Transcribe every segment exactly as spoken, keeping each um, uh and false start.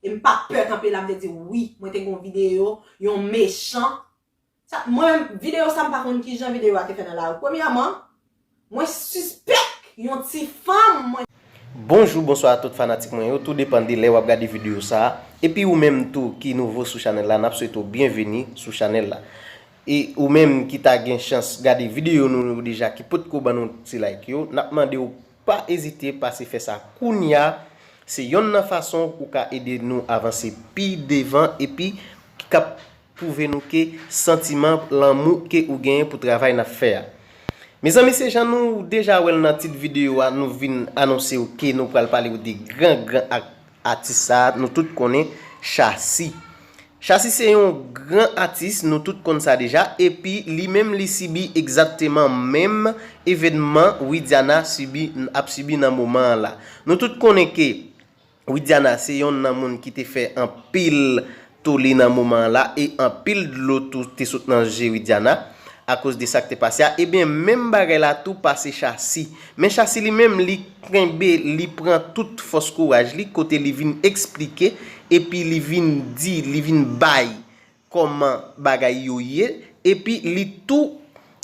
M pa pè kanpe la, m te di, wi, mwen te gen yon videyo, yon mechan. Sa, mwen menm, videyo sa, m pa konn kijan videyo a te fè nan lari. Premyèman, mwen sispèk yon ti fanm, mwen. Bonjou, bonswa a tout fanatik mwen yo, tou depann de lè w ap gade videyo sa a. Epi ou menm tou ki nouvo sou chanèl la, n ap swete w byenveni sou chanèl la. E ou menm ki ta gen chans gade videyo nou yo deja, ki potko ban nou ti like yo, n ap mande w pa ezite pase fè sa kounya. Se yonn nan fason ou ka ede nou avanse pi devan epi ki ka pwouve nou ke santiman lanmou ke ou genyen pou travay n ap fè a. Mezanmi, se jan nou deja wè l nan tit videyo a, nou vin anonse w ke nou pral pale w de gran, gran ak-, atis sa a, nou tout konnen Shassy. Shassy se yon gran atis, nou tout konn sa deja, epi li menm li sibi egzakteman menm evènman Widiana sibi, ap sibi nan moman an la. Nou tout konnen ke Widiana se yonn nan moun ki te fè anpil tole nan moman an la, e anpil dlo tou te sot nan je Widiana akoz de sa k te pase a. Ebyen, menm bagay la tou pase Shassy. Men Shassy li menm, li kenbe, li pran tout fòs kouraj li, kote li vin eksplike, epi li vin di, li vin bay kòman bagay yo ye, epi li tou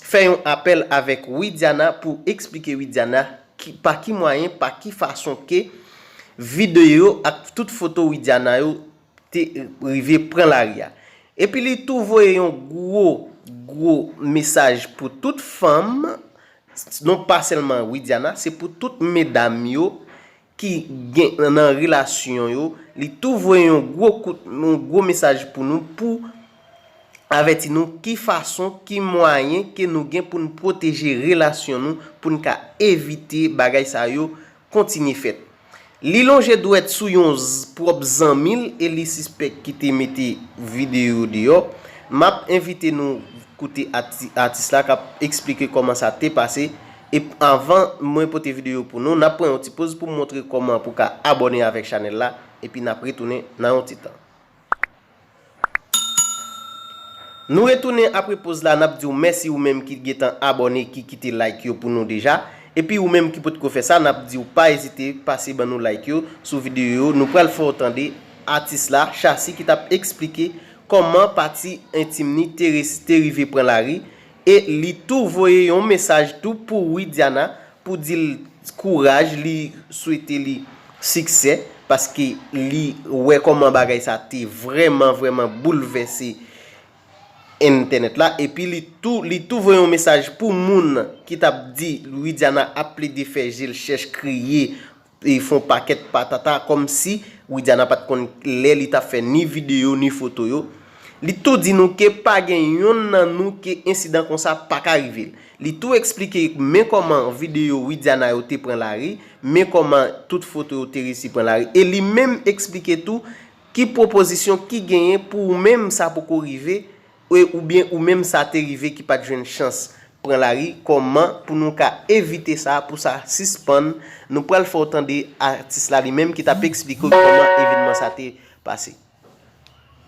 fè yon apèl avèk Widiana pou eksplike Widiana ki, pa ki mwayen, pa ki fason ke videyo ak tout foto Widiana yo te rive pran lari a. Epi li tou voye yon gwo, gwo mesaj pou tout fanm, non pa sèlman Widiana, se pou tout medam yo ki gen nan relasyon yo. Li tou voye yon gwo kout, yon gwo mesaj pou nou, pou avèti nou ki fason, ki mwayen ke nou gen pou n pwoteje relasyon nou, pou n ka evite bagay sa yo kontinye fèt. Li lonje dwèt sou yon z-, pwòp zanmi l e li sispèk ki te mete videyo deyò. M ap envite nou koute ati-, atis la k ap eksplike kòman sa te pase. E anvan mwen pote videyo pou nou, n ap pran yon ti poz pou m montre kòman pou ka abòne avèk chanèl la, epi n ap retounen nan yon ti tan. Nou retounen apre poz la, n ap di w mèsi ou menm ki gentan abòne, ki kite like yo pou nou deja. Epi ou menm ki potko fè sa, n ap di w pa ezite pase ban nou like yo sou videyo yo. Nou pral fè w tande atis la, Shassy, ki t ap eksplike kòman pati entim ni te res-, te rive pran lari. E li tou voye yon mesaj tou pou Widiana, pou di l kouraj, li swete li siksè, paske li wè kòman bagay sa te vrèman, vrèman boulvèse entènèt la. Epi li tou, li tou voye yon mesaj pou moun ki t ap di Widiana ap plede fè je l chèch, kriye, e fè yon pakèt patata, kòmsi Widiana pa t konn lè li t ap fè ni videyo, ni foto yo. Li tou di nou ke pa gen yonn nan nou ke ensidan konsa pa ka rive l. Li tou eksplike men kòman videyo Widiana yo te pran lari, men kòman tout foto yo te resi pran lari. E li menm eksplike tou ki pwopozisyon ki genyen pou ou menm sa poko rive, e oubyen ou menm sa te rive ki pa t jwenn chans pran lari, kòman pou nou ka evite sa, pou sa sispann. Nou pral fè w tande atis la li menm ki t ap eksplike w kòman evènman sa te pase.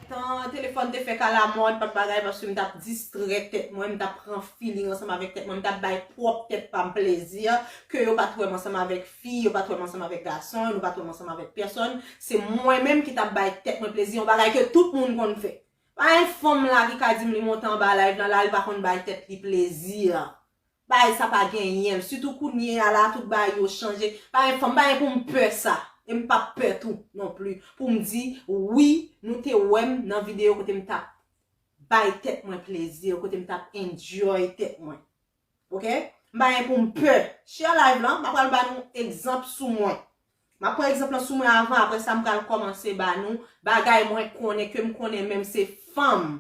Tan telefòn te fè kalamòd, pa t bagay, paske m t ap distrè tèt mwen, m t ap pran feeling ansanm avèk tèt mwen, m t ap bay pwòp tèt pa m plezi, ke yo pa t wè m ansanm avèk fi, yo pa t wè m ansanm avèk gason, yo pa t wè m ansanm avèk pèsòn. Se mwen menm ki t ap bay tèt mwen plezi, yon bagay ke tout moun konn fè. Pa gen fanm la ki ka di m li monte anba live la, la li pa konn bay tèt li plezi. Bagay sa pa genyen l. Sitou kounye a la, tout bagay yo chanje. Pa gen fanm, pa gen pou m pè sa. E m p ap pè tou non pli. Pou m di, wi, nou te wè m nan videyo kote m t ap bay tèt mwen plezi, kote m t ap enjoy tèt mwen. Oke? M pa gen pou m pè. Share live lan, m ap pral ba nou egzanp sou mwen. M ap pran egzanp lan sou mwen avan, apre sa m pral kòmanse ba nou bagay mwen konnen, ke m konnen menm se fanm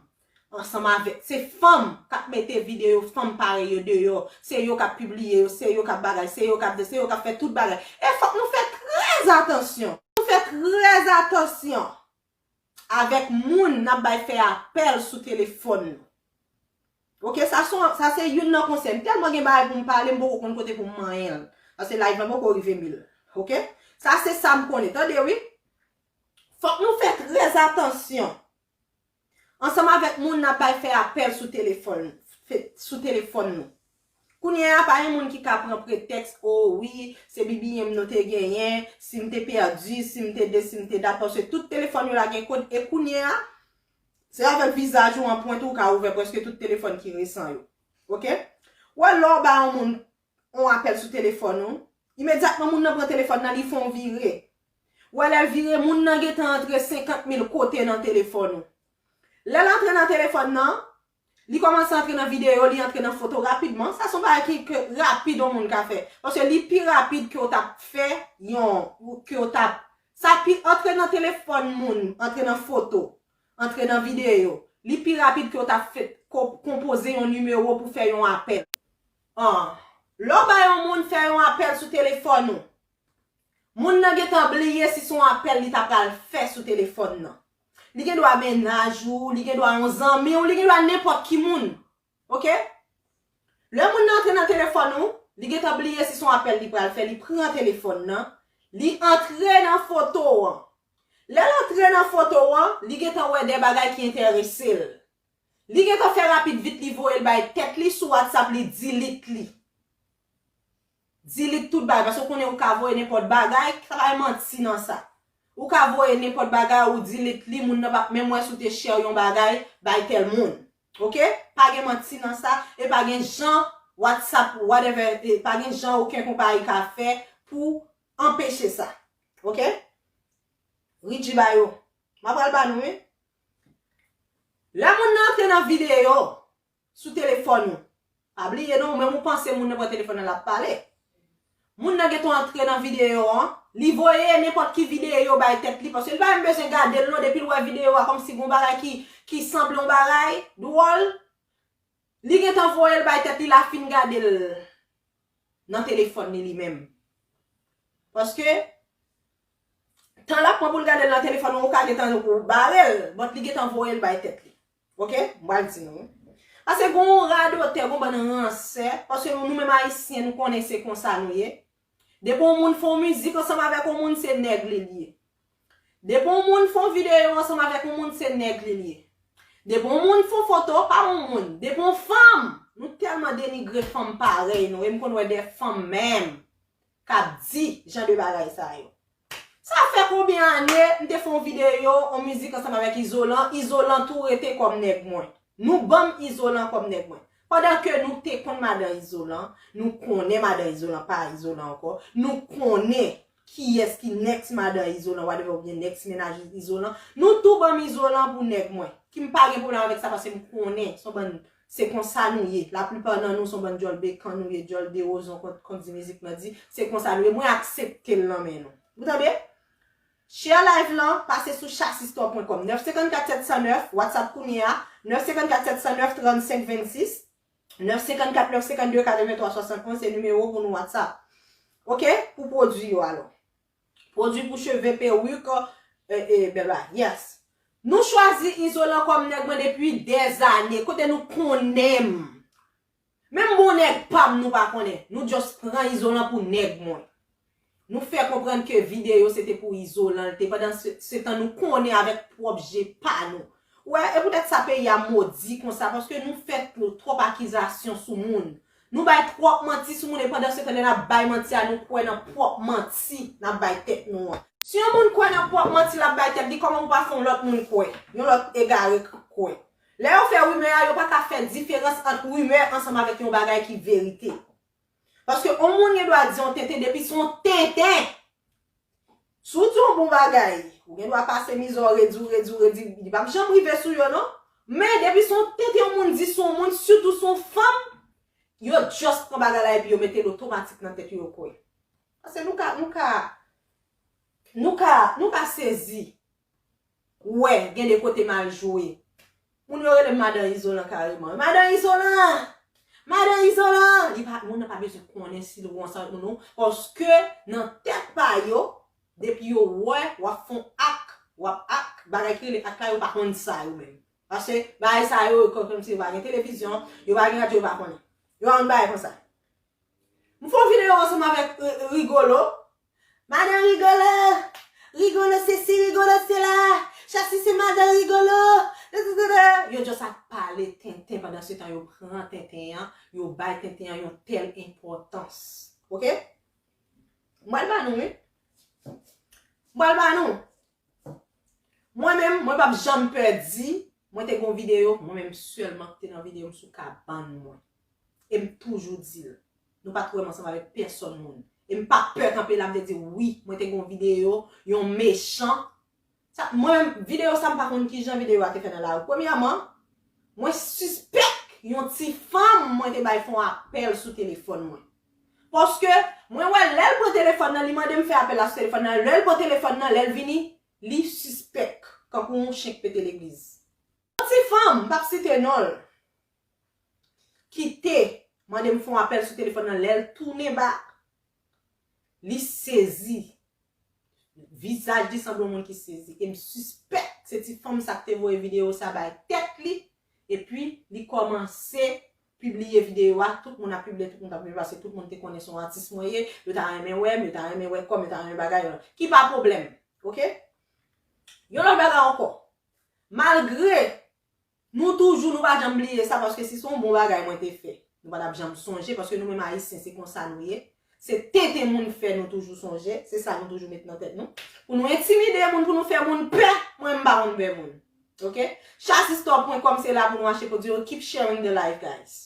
ansanm avèk, se fanm k ap mete videyo fanm parèy yo deyò, se yo k ap pibliye yo, se yo k ap bagay, se yo k ap de, se yo k ap fè tout bagay. E fòk nou fè trè atansyon. Nou fè trè atansyon avèk moun n ap bay fè apèl sou telefòn nou. Oke, sa se, sa se youn nan konsèy. M tèlman gen bagay pou m pale, m poko konn kote pou m manyen l. Paske live lan poko rive mil. Oke? Sa se sa m konnen. Tande, wi. Fòk nou fè trè atansyon ansanm avèk moun n ap bay fè apèl sou telefòn, fe-, sou telefòn nou. Kounye a, pa gen moun ki ka pran pretèks, o wi, se B B M nou te genyen, si m te pèdi, si m te de, si m te dat, paske tout telefòn yo la gen kòd, e kounye a, se avèk vizaj ou anprent ou ka ouvè prèske tout telefòn ki resan yo. Oke? Wè, lè w ba yon moun yon apèl sou telefòn ou, imedyatman moun nan pran telefòn nan, li fè yon vire. Wè, lè l vire, moun nan gentan antre senkant mil kote nan telefòn ou. Lè l antre nan telefòn nan, li kòmanse antre nan videyo, li antre nan foto rapidman. Sa se yon bagay ki, ke rapid yon moun ka fè. Paske li pi rapid ke w t ap fè yon, ke w t ap, sa pi antre nan telefòn moun, antre nan foto, antre nan videyo. Li pi rapid ke w t ap fè, ko-, konpoze yon nimewo pou fè yon apèl. An, lè w ba yon moun fè yon apèl sou telefòn ou, moun nan gentan bliye si se yon apèl li ta pral fè sou telefòn nan. Li gen dwa mennaj ou, li gen dwa yon zanmi w, li gen dwa nenpòt ki moun. Oke? Lè moun nan antre nan telefòn ou, li gentan bliye si se yon apèl li pral fè, li pran telefòn nan, li antre nan foto an. Lè l antre nan foto an, li gentan wè de bagay ki enterese l. Li gentan fè rapid vit, li voye l bay tèt li sou WhatsApp, li delete li. Delete tout bagay, paske w konnen ou ka voye nenpòt bagay, sa pa gen manti nan sa. Ou ka voye nenpòt bagay, ou delete li, moun nan p ap menm wè si w te share yon bagay bay tèl moun. Oke? Pa gen manti nan sa, e pa gen jan WhatsApp, whatever, e pa gen jan okenn konpayi ka fè pou anpeche sa. Oke? Ridji ba yo. M ap pral ba nou, wi. Lè moun nan antre nan videyo sou telefòn ou, pa bliye non, ou menm ou panse moun nan pran telefòn nan l ap pale. Moun nan gentan antre nan videyo an, li voye nenpòt ki videyo bay tèt li, paske li pa menm bezwen gade l non, depi l wè videyo a kòmsi gon bagay ki, ki sanble yon bagay dwòl, li gentan voye l bay tèt li, l a fin gade l nan telefòn li, li menm. Paske, tan l ap pran pou l gade l nan telefòn ou, ou ka gentan ou bare l, but li gentan voye l bay tèt li. Oke? M pral di nou. Paske gon radotè, gon bann ransè, paske nou menm Ayisyen, nou konnen se konsa nou ye. Depi yon moun fè yon mizik ansanm avèk yon moun, se nèg li l ye. Depi yon moun fè yon videyo ansanm avèk yon moun, se nèg li l ye. Depi yon moun fè yon foto, pa yon moun. Depi yon fanm, nou tèlman denigre fanm parèy nou, e m konn wè de fanm menm k ap di jan de bagay sa yo. Sa fè konbyen ane m te fè yon videyo, yon mizik ansanm avèk Izolan, Izolan tou rete kòm nèg mwen. Nou ban m Izolan kòm nèg mwen. Pandan ke nou te konn madan Izolan, nou konnen madan Izolan pa Izolan ankò, nou konnen kiyès ki next madan Izolan, whatever, oubyen next mennaj Izolan, nou tou ban m Izolan pou nèg mwen. Ki m pa gen pwoblèm avèk sa, paske m konnen se yon bann, se konsa nou ye. Laplipa nan nou se yon bann djòl bekan nou ye, djòl derozon, kon, kon di mizik lan di, se konsa nou ye. Mwen aksepte l nan men nou. Ou tande? Share live lan, pase sou chasistò pwen kòm, nèf senkannkat sèt san nèf, WhatsApp kounye a, nèf senkannkat sèt san nèf trannsenk vennsis, nèf senkannkat nèf senkannde katrevenntwa swasannonz, se nimewo pou nou WhatsApp. Oke? Pou pwodui yo alò. Pwodui pou cheve, pewik, e, e, bèl bagay. Yes. Nou chwazi Izolan kòm nèg mwen depi dèzane, kote nou konnen m. Menm bon nèg pa m nou pa konnen. Nou just pran Izolan pou nèg mwen. Nou fè konprann ke videyo se te pou Izolan l te, pandan se, se tan nou konnen avèk pwòp je pa nou. Wè, e poutèt sa peyi a modi konsa, paske nou fè twòp akizasyon sou moun. Nou bay twòp manti sou moun, e pandan se tan lè n ap bay manti a, nou kwè nan pwòp manti n ap bay tèt nou an. Si yon moun kwè nan pwòp manti l ap bay tèt li, kòman pou pa fè yon lòt moun kwè? Yon lòt egare k-, kwè. Lè yo fè rimè a, yo pa ka fè diferans ant rimè ansanm avèk yon bagay ki verite. Paske yon moun gen dwa di yon tenten depi se yon tenten. Si w di yon bon bagay, ou gen dwa pase mizè w, redi w, redi w, redi, li p ap janm rive sou yo non. Men depi se yon tenten yon moun di sou yon moun, sitou sou yon fanm, yo just pran bagay la epi yo mete l otomatik nan tèt yo, yo kwè. Paske nou ka, nou ka, nou ka, nou ka sezi. Wè, gen de kote m al jwe. Moun yo rele m Madan Izolan kareman. Madan Izolan! Madan Izolan! Li pa, moun nan pa bezwen konnen si l wè ansanm avèk moun non. Paske nan tèt pa yo, depi yo wè w ap fè yon ak, w ap ak, bagay ki rele ak la, yo pa konn sa yo menm. Paske bagay sa yo, kò-, kòmsi yo pa gen televizyon, yo pa gen radyo, yo pa konnen. Yo pa konn bagay konsa. M fè yon videyo ansanm avèk, e, e, Rigolo. Madan Rigolo! Rigolo sesi, Rigolo sela! Chasi se madan Rigolo! Yo just ap pale tenten, pandan se tan yo pran tenten an, yo bay tenten an yon tèl enpòtans. Oke? M pral ba nou, wi. M pral ba nou. Mwen menm, mwen p ap janm pè di, mwen te gon videyo, mwen menm sèlman ki te nan videyo m sou kabann mwen. E m toujou di l. Nou pa t wè m ansanm avèk pèsòn moun. E m pa pè kanpe la, m te di, wi, mwen te gon videyo, yon mechan. Sa, mwen menm, videyo sa, m pa konn kijan videyo a te fè nan lari. Premyèman, mwen sispèk yon ti fanm mwen te bay fè yon apèl sou telefòn mwen. Paske mwen wè lè l pran telefòn nan, li mande m fè apèl la sou telefòn nan. Lè l pran telefòn nan, lè l vini, li sispèk, kankou yon chen k pete legliz. Yon ti fanm, m p ap site non l, ki te mande m fè yon apèl sou telefòn nan, lè l tounen ba, li sezi. Vizaj li sanble yon moun ki sezi. E m sispèk se ti fanm sa k te voye videyo sa bay tèt li. Epi li kòmanse pibliye videyo a. Tout moun ap pibliye, tout moun ap pibliye, paske tout moun te konnen se yon atis mwen ye. Yo ta renmen wè m, yo ta renmen wè kò m, yo ta renmen bagay yo. Ki pa pwoblèm. Oke? Yon lòt bagay ankò. Malgre nou toujou, nou pa janm bliye sa, paske si se yon bon bagay mwen te fè, nou pa t ap janm sonje, paske nou menm Ayisyen, se konsa nou ye. Se tenten moun fè nou toujou sonje, se sa nou toujou met nan tèt nou. Pou nou entimide moun, pou nou fè moun pè, mwen m pa konn pè moun. Oke? Chasistore pwen kòm se la pou nou achte pwodui yo. Keep sharing the life, guys.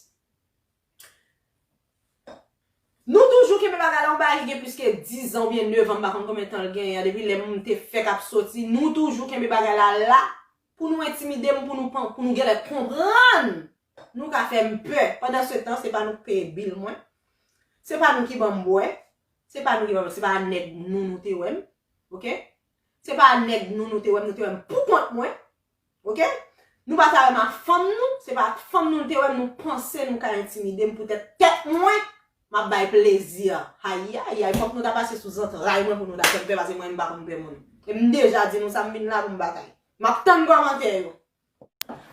Nou toujou kenbe bagay la, yon bagay ki gen plis ke diz an oubyen nèf an, m pa konn konbyen tan l genyen an, depi lè m te fèk ap soti, nou toujou kenbe bagay la la, pou nou entimide m, pou nou, pou nou genlè konprann, nou ka fè m pè. Pandan se tan, se pa nou k peye bil mwen, se pa nou ki ban m bwè, se pa nou ki ban m, se pa nèg nou nou te wè m, oke? Se pa nèg nou nou te wè m, nou te wè m pou kont mwen. Oke? Nou pa ta wè m ak fanm nou, se pa ak fanm nou l te wè m, nou panse nou ka entimide m poutèt tèt mwen, m ap bay plezi. Ayayay, fòk nou ta pase sou zantray mwen pou nou ta fè m pè, paske mwen m pa konn pè moun. E m deja di nou sa, m vin la pou m batay. M ap tann kòmantè yo.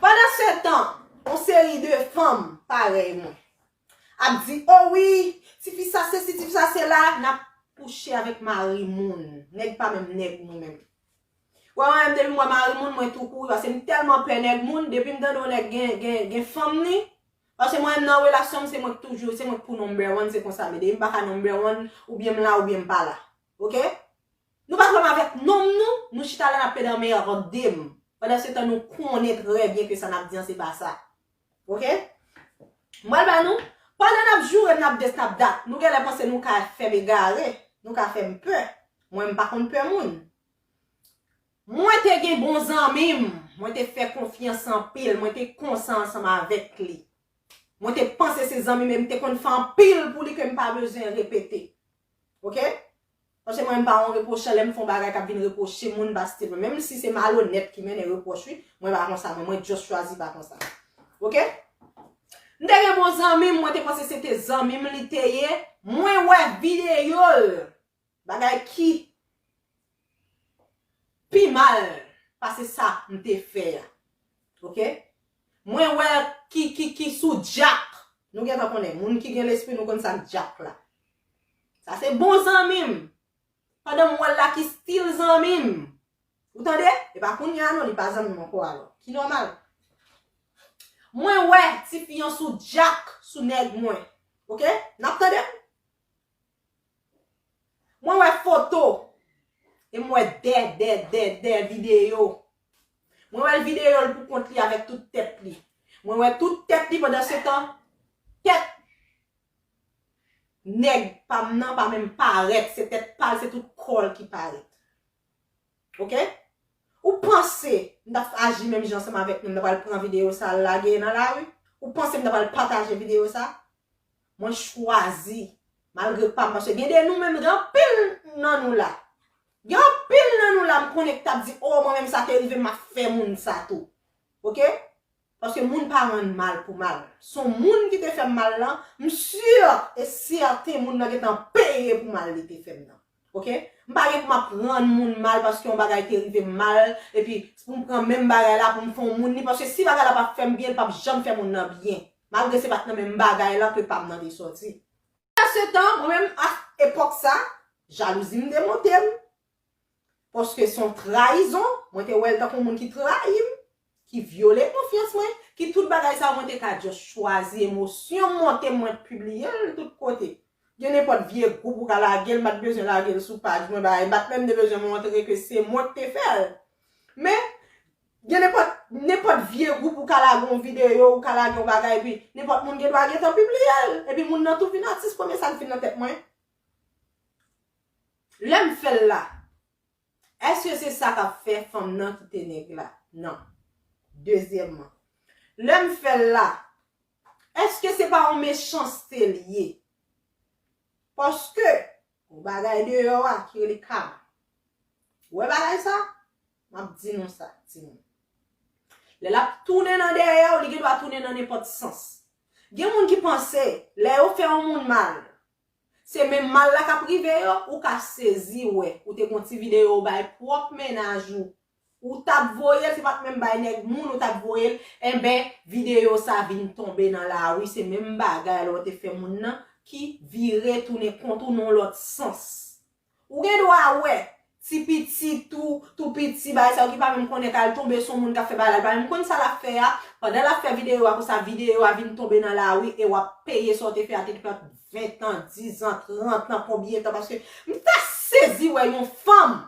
Pandan se tan, yon seri de fanm parèy mwen ap di, o wi, tifi sa sesi, tifi sa sela, n ap kouche avèk mari moun. Nèg pa menm nèg nou menm. Wè, mwen menm, depi m wè mari moun, mwen tou kouri, paske m tèlman pè nèg moun, depi m tande yon nèg gen, gen, gen fanm li, paske mwen menm nan relasyon m, se mwen k toujou, se mwen k pou number one, se konsa m ye. Depi m pa ka number one, oubyen m la, oubyen m pa la. Oke? Nou pa t wè m avèk nonm nou, nou chita la n ap pede anmède m. Pandan se tan nou konnen trè byen ke sa n ap di an se pa sa. Oke? M pral ba nou, pandan n ap joure, n ap des, n ap dat, nou genlè panse nou ka fè m egare, nou ka fè m pè. Mwen, m pa konn pè moun. Mwen te gen bon zanmi m, mwen te fè konfyans anpil, mwen te konsa ansanm avèk li. Mwen te panse se zanmi m, e m te konn fè anpil pou li ke m pa bezwen repete. Oke? Paske mwen, m pa yon repwochan, lè m fè yon bagay k ap vin repwoche moun pa stil mwen. Menm si se malonèt ki mennen repwòch, wi, mwen pa konsa, mwen, mwen just chwazi pa konsa. Oke? M te gen bon zanmi m, mwen te panse se te zanmi m li te ye. Mwen wè videyo l. Bagay ki pi mal pase sa m te fè a. Oke? Mwen wè ki, ki, ki sou djak. Nou gentan konnen, moun ki gen lespri, nou konn sa k djak la. Sa se bon zanmi m. Pandan m wè l la ki stil zanmi m. Ou tande? E pa kounye a non, li pa zanmi m ankò alò. Ki nòmal. Mwen wè tifi an sou djak, sou nèg mwen. Oke? N ap tande m? Mwen wè foto. E m wè dè, dè, dè, dè videyo. Mwen wè l videyo l pou kont li avèk tout tèt li. Mwen wè tout tèt li pandan se tan. Tèt nèg pa m nan pa menm parèt. Se tèt pa l, se tout kò l ki parèt. Oke? Ou panse m t ap aji menm jan ansanm avèk nou, m ta pral pran videyo sa al lage nan lari? Ou panse m ta pral pataje videyo sa? Mwen chwazi, malgre pa m, paske gen de nou menm, gen anpil nan nou la. Gen anpil nan nou la, m konnen k t ap di, o, mwen menm sa te rive m, m ap fè moun sa tou. Oke? Paske moun pa rann mal pou mal. Se yon moun ki te fè m mal lan, m si e sèten moun nan gentan peye pou mal li te fè m nan. Oke? M pa gen pou m ap rann moun mal paske yon bagay te rive m mal, epi pou m pran menm bagay la pou m fè yon moun li, paske si bagay la p ap fè m byen, li p ap janm fè moun nan byen. Malgre se pa t nan menm bagay lan ke pa m nan te sòti. Pandan se tan, mwen menm, a epòk sa, jalouzi m te monte m. Paske se yon trayizon, mwen te wè l tankou yon moun ki trayi m. ki vyole konfyans mwen, ki tout bagay sa mwen te ka just chwazi emosyon m monte mwen pibliye l tout kote. Gen nenpòt vye gwoup ou ka lage l, m pa t bezwen lage l sou paj mwen, bagay, m pa t menm te bezwen montre ke se mwen k te fè l. Men, gen nenpòt, nenpòt vye gwoup ou ka lage yon videyo, ou ka lage yon bagay, epi nenpòt moun gen dwa gentan pibliye l. Epi moun nan tou vin atis, premye sa k vin nan tèt mwen. Lè m fè l la, èske se sa k ap fè fanm nan kite nèg la? Non. Dezyèmman, lè m fè l la, èske se pa yon mechanste l ye? Paske, yon bagay deyò a ki rele kama. Ou wè bagay sa? M ap di nou sa, timoun. Lè l ap tounen nan dèyè w, li gen dwa tounen nan nenpòt sans. Gen moun ki panse, lè yo fè yon moun mal, se menm mal la k ap rive yo, ou ka sezi wè, ou te gon ti videyo ou bay pwòp mennaj ou, ou t ap voye l, se pa t menm bay nèg moun, ou t ap voye l, enben, videyo sa vin tonbe nan lari, se menm bagay lè w te fè moun nan ki vire tounen kont ou nan yon lòt sans. Ou gen dwa wè, ti piti, tou, tou piti, bagay sa yo ki pa menm konnen k al tonbe sou moun k ap fè bagay la, li pa menm konn sa l ap fè a, pandan l ap fè videyo a, konsa videyo a vin tonbe nan lari e w ap peye sa w te fè a, te pran ven tan, diz an, trant an, konbyen tan, paske m ta sezi wè yon fanm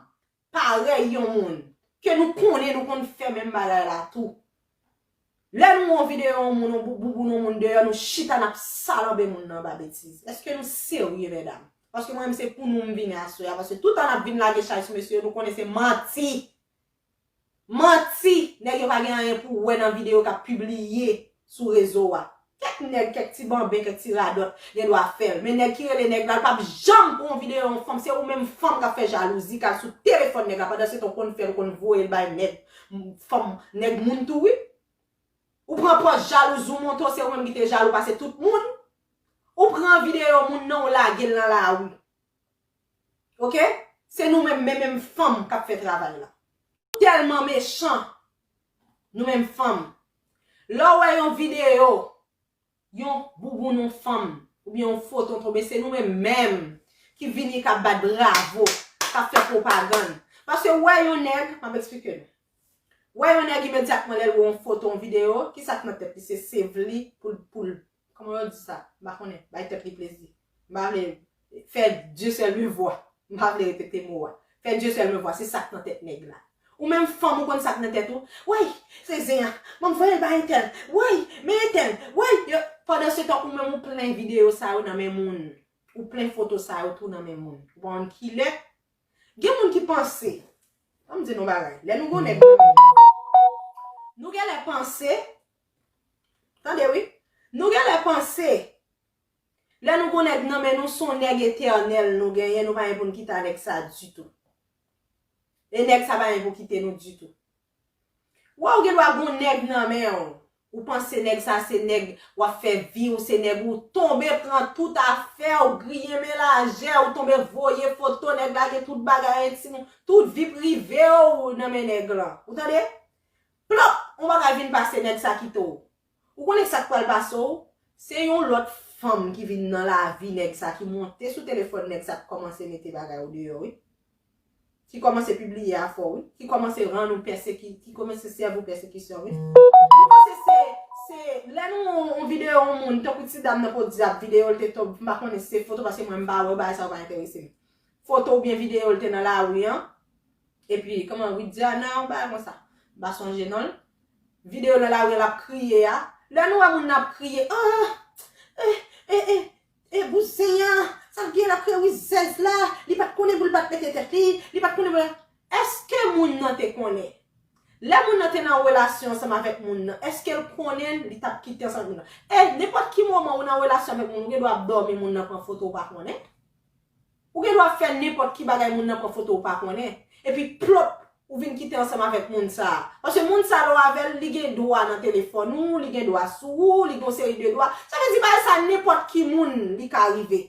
parèy yon moun ke nou konnen, nou konn fè menm bagay la tou. Lè nou wè yon videyo yon moun, yon bou-, bouboun yon moun deyò, nou chita n ap salanbe moun nan anba betiz. Èske nou serye, medam? Paske mwen menm se pou nou m vini aswè a, paske tout tan n ap vin lage chay sou mesye yo, nou konnen se manti. Manti! Nèg yo pa gen anyen pou wè nan videyo k ap pibliye sou rezo a. Kèk nèg, kèk ti banben, kèk ti radòt gen dwa fè l. Men nèg ki rele nèg la, l p ap janm pran yon videyo yon fanm. Se ou menm fanm k ap fè jalouzi, k al sou telefòn nèg la. Pandan se tan ou konn fè l, ou konn voye l bay nèg, fanm, nèg moun tou, wi. Ou pran pòz jalouz, ou montre w se ou menm ki te jalou pase tout moun. Ou pran videyo moun nan, ou lage l nan lari. Oke? Se nou menm, men menm fanm k ap fè travay la. Nou tèlman mechan, nou menm fanm. Lè w wè yon videyo, yon bouboun yon fanm, oubyen yon foto tonbe, se nou menm menm ki vini k ap bat bravo, k ap fè pwopagann. Paske w wè yon nèg, m ap eksplike nou. W wè yon nèg imedyatman lè l wè yon foto, yon videyo, ki sa k nan tèt li? Se save li pou l, pou l Kòman yo di sa? M pa konnen. Bay tèt li plezi. M pa vle fè Dieu seul me voit. M pa vle repete mo a. Fè Dieu seul me voit. Se sa k nan tèt nèg la. Ou menm fanm, ou konn sa k nan tèt ou? Woy, se zen an. Ban m voye l bay entèl. Woy, men entèl. Woy, yo, pandan se tan ou menm ou plen videyo sa yo nan men moun. Ou plen foto sa yo tou nan men moun. Ou pa konn kilè. Gen moun ki panse, ban m di nou bagay, lè nou gon nèg nan men nou, nou genlè panse, tande wi, nou genlè panse, lè nou gon nèg nan men nou, se yon nèg etènèl nou genyen, nou pa gen pou n kite a nèg sa ditou. E nèg sa pa gen pou kite nou ditou. Wè, ou gen dwa gon nèg nan men w. Ou panse nèg sa se nèg w ap fè vi w, se nèg ou tonbe pran tout afè w, griyen men lajè, ou tonbe voye foto nèg la, gen tout bagay entim ou, tout vi prive w nan men nèg lan. Ou tande? Plòp! Yon bagay vin pase nèg sa kite w. Ou konnen sa k pral pase w? Se yon lòt fanm ki vin nan lavi nèg sa, ki monte sou telefòn nèg sa, k kòmanse mete bagay ou deyò, wi. Ki kòmanse pibliye afè w, wi. Ki kòmanse rann ou pèseki-, ki kòmanse sèvi w pèsekisyon, wi. Nou panse se, se, lè nou wè yon videyo yon moun, tankou ti dam nan podi ap videyo, l te tonbe, m pa konnen si se foto, paske mwen m pa wè, bagay sa yo pa enterese m. Foto oubyen videyo l te nan lari an. Epi, kòman, Widiana, yon bagay konsa. M pa sonje non l. Videyo nan lari an, l ap kriye a. Lè nou wè moun nan ap kriye, ah, eh, eh, eh, eh, bouzen an, sa l gen l ap kriye rizèz la, li pa t konnen pou l pa t mete tèt li, li pa t konnen pou l. Èske moun nan te konnen? Lè moun nan te nan relasyon ansanm avèk moun nan, èske l konnen li t ap kite ansanm moun nan? E nenpòt ki moman ou nan relasyon avèk moun, ou gen dwa ap dòmi, moun nan pran foto ou pa konnen. Ou gen dwa ap fè nenpòt ki bagay, moun nan pran foto ou pa konnen. Epi plop, ou vin kite ansanm avèk moun sa a. Paske moun sa a lè w avè l, li gen dwa nan telefòn ou, li gen dwa sou ou, li gen yon seri de dwa. Sa vle di bagay sa nenpòt ki moun li ka rive.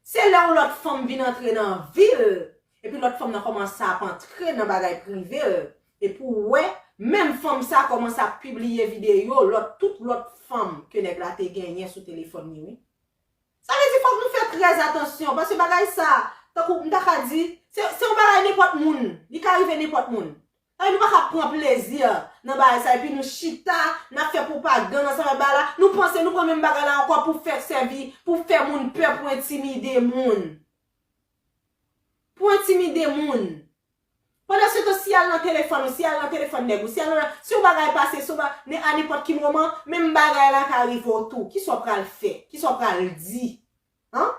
Se lè yon lòt fanm vin antre nan vi l, epi lòt fanm nan kòmanse ap antre nan bagay prive l, epi w wè, menm fanm sa a kòmanse ap pibliye videyo lòt, tout lòt fanm ke nèg la te genyen sou telefòn li, wi. Sa vle di fòk nou fè trè atansyon, paske bagay sa, tankou m ta ka di, se, se yon bagay nenpòt moun, li ka rive nenpòt moun. Ay, nou pa ka pran plezi nan bagay sa, epi nou chita, n ap fè pwopagann ansanm avèk bagay la. Nou panse nou pran menm bagay la ankò pou fè sèvi, pou fè moun pè, pou entimide moun. Pou entimide moun. Pandan se tan, si y al nan telefòn ou, si y al nan telefòn nèg ou, si y al nan, si yon bagay pase, si yon ba, ne, a nenpòt ki moman, menm bagay la ka rive w tou. Kisa w pral fè? Kisa w pral di? An?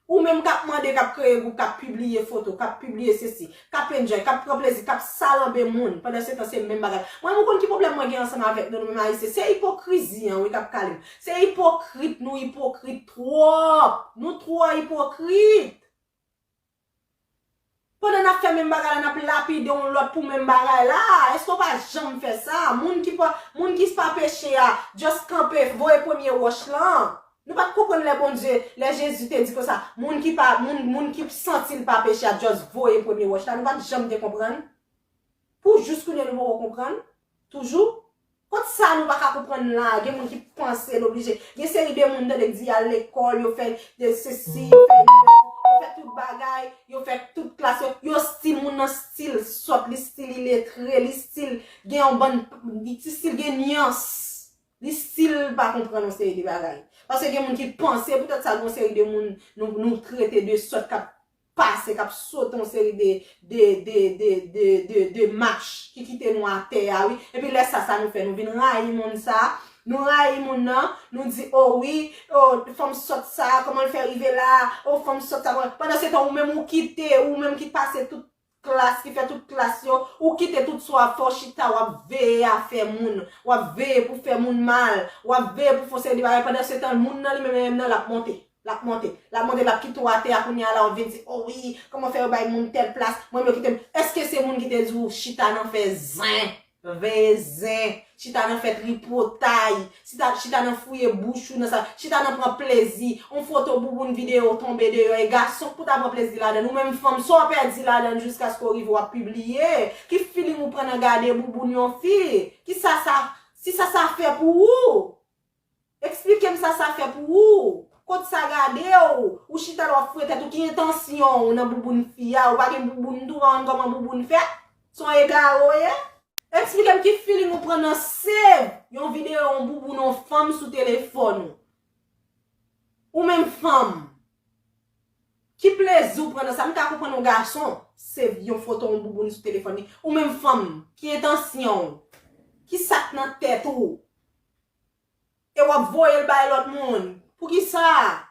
Ou menm k ap mande, k ap kreye gwoup, k ap pibliye foto, k ap pibliye sesi, k ap enjoy, k ap pran plezi, k ap salanbe moun. Pandan se tan, se menm bagay. Mwen, ou konn ki pwoblèm mwen gen ansanm avèk nou, nou menm Ayisyen? Se ipokrizi an, wi, k ap kale m. Se ipokrit, nou ipokrit twòp. Nou twò ipokrit. Pandan n ap fè menm bagay la, n ap lapide yon lòt pou menm bagay la. Èske w pa janm fè sa? Moun ki pa, moun ki pa peche a, just kanpe, voye premye wòch lan. Nou pa t konprann lè Bondye, lè Jezi te di konsa, moun ki pa, moun, moun ki santi l pa peche a, just voye premye wòch la. Nou pa t janm te konprann. Pou jis kounye a nou poko konprann. Toujou. Kot sa nou pa ka konprann la? Gen moun ki panse l oblije. Gen seri de moun tande k di y al lekòl, yo fè de sesi, yo fè inivèsite, yo fè tout bagay, yo fè tout klas, yo, yo stil moun nan stil sòt, li stil iletre, li stil gen yon bann, li stil gen nyans, li stil pa konprann yon seri de bagay. Paske gen moun ki panse, poutèt sa, gen yon seri de moun nou, nou trete de sòt k ap pase, k ap sote yon seri de, de, de, de, de, de, de mach ki kite nou atè a, wi. Epi lè sa, sa nou fè, nou vin rayi moun sa, nou rayi moun nan, nou di, o wi, o, fanm sòt sa, kòman l fè rive la, o, fanm sòt sa, kòman, pandan se tan, ou menm ou kite, ou menm ki pase tout klas, ki fè tout klas yo, ou kite tout sa w ap fè, w chita, w ap veye afè moun, w ap veye pou fè moun mal, w ap veye pou fè yon seri de bagay, pandan se tan, moun nan li menm, menm nan, l ap monte. L ap monte, l ap monte, l ap kite w atè a kounye a la, w ap vin di, o wi, kòman fè yo bay moun tèl plas, mwen menm yo kite m. Èske se moun ki te di w chita nan fè zen, veye zen, chita nan fè tripotay, chita, chita nan fouye bouch ou nan sa, chita nan pran plezi, yon foto bouboun videyo tonbe deyò, e gason k pou ta pran plezi ladan l, ou menm fanm, sa w pèdi ladan l jiskaske w rive w ap pibliye, ki feeling ou pran nan gade bouboun yon fi, ki sa sa, si sa sa fè pou ou? Eksplike m sa sa fè pou ou. Kot sa gade w? Ou chita la w ap fouye tèt ou. Ki entansyon w nan bouboun fi a? Ou pa gen bouboun tou, ou pa konn kòman bouboun fèt? Se yon egare w ye? Eksplike m ki feeling ou pran nan save yon videyo yon bouboun yon fanm sou telefòn ou. Ou menm fanm. Ki plezi w pran nan sa? M ka konprann yon gason save yon foto yon bouboun sou telefòn li. Ou menm fanm, ki entansyon w? Ki sa k nan tèt ou? E w ap voye l bay lòt moun. Poukisa?